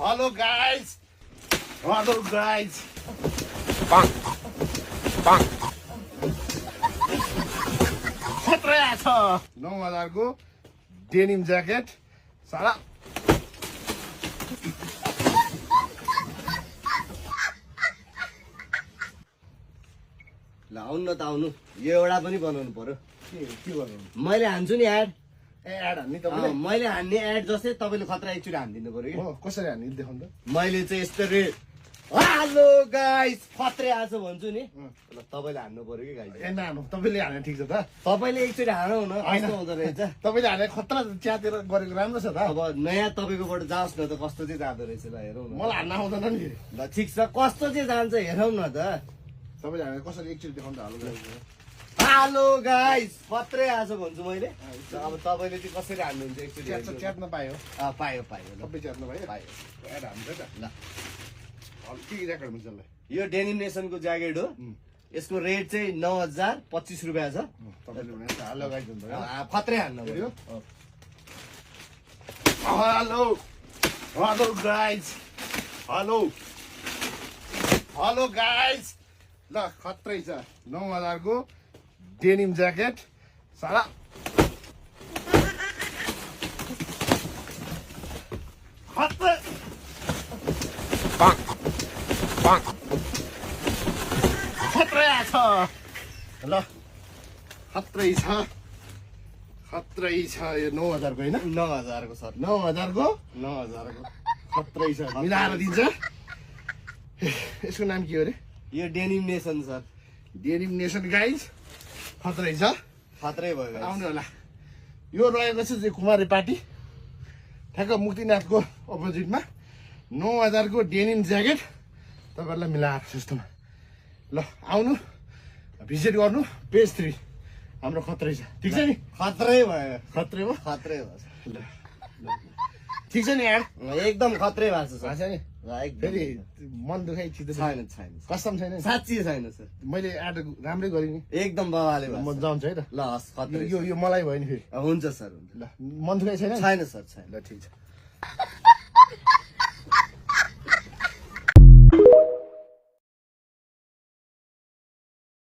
Hello guys खतरा छ 9000 को डेनिम ज्याकेट सारा ल आउनु न त आउनु यो एउटा पनि बनाउनु पर्यो के गर्नु मैले हान्छु नि एड एड हान्ने तपाईले मैले हान्ने एड जस्तै तपाईँले खतरा एकचोटि हानिदिनु पर्यो कि हो कसरी हान्ने देखाउनु त मैले चाहिँ यस्तो हेलो गाइस खत्रै आज भन्छु नि ल तपाईँले हान्नु पर्यो कि गाइस ए नानु तपाईले हाने ठिक छ त तपाईँले एकचोटि हानौ न कस्तो हुँदो रहेछ तपाईले हाने खतरा च्यातेर गरेको राम्रो छ त अब नयाँ तपाईँकोबाट जाओस् न त कस्तो चाहिँ जाँदो रहेछ ल हेरौँ न मलाई हान्न आउँदैन नि ल ठिक छ कस्तो चाहिँ जान्छ हेरौँ न त तपाईले हाने कसरी एकचोटि देखाउनु त हेलो गाइस खत्रै आज भन्छु मैले अब तपाईँले चाहिँ कसरी हान्नुहुन्छ एकचोटि च्यात्न पायो पायो पायो ल सबै च्यात्न पायो पायो एड हान्छ त ल के ज्याकेट हुन्छ ल यो डेनिमेसनको ज्याकेट हो यसको रेट चाहिँ 9025 रुपियाँ छ तपाईले भने हाल लगाइदिनु भयो खत्रै हान्नु यो पर्यो हेलो गाइस हेलो गाइस ल खत्रै छ 9000 को डेनिम ज्याकेट सारा खत्रै खत्रै छ ल खत्रै छ यो 9000 को होइन 9000 को सर 9000 को 9000 को खत्रै छ मिलाएर दिन्छ यसको नाम के हो रे यो डेनिमेसन सर डेनिम नेसन गाइज खत्रै छ खत्रै भयो आउनु होला यो रहेको छ चाहिँ कुमारी पार्टी ठ्याक्क मुक्तिनाथको अपोजिटमा 9000 को डेनिम ज्याकेट तपाईँहरूलाई मिलाएर सस्तोमा ल आउनु भिजिट गर्नु पेज 3 हाम्रो खत्रै छ ठिक छ नि खत्रै भयो खत्रै हो खत्रै भयो ल ठिक छ नि यार एकदम खत्रै भएको छ थाहा सर छ नि एकदम फेरि मन दुखाइ चित्त छैन छैन कस्टम छैन नि? साँच्ची छैन सर मैले एड राम्रै गरेँ नि एकदम बवाले म भएको छ। जान्छु है त ल हस् खत्रै यो मलाई भयो नि फेरि हुन्छ सर हुन्छ ल मन दुखाइ छैन नि? छैन सर छैन ल ठिक छ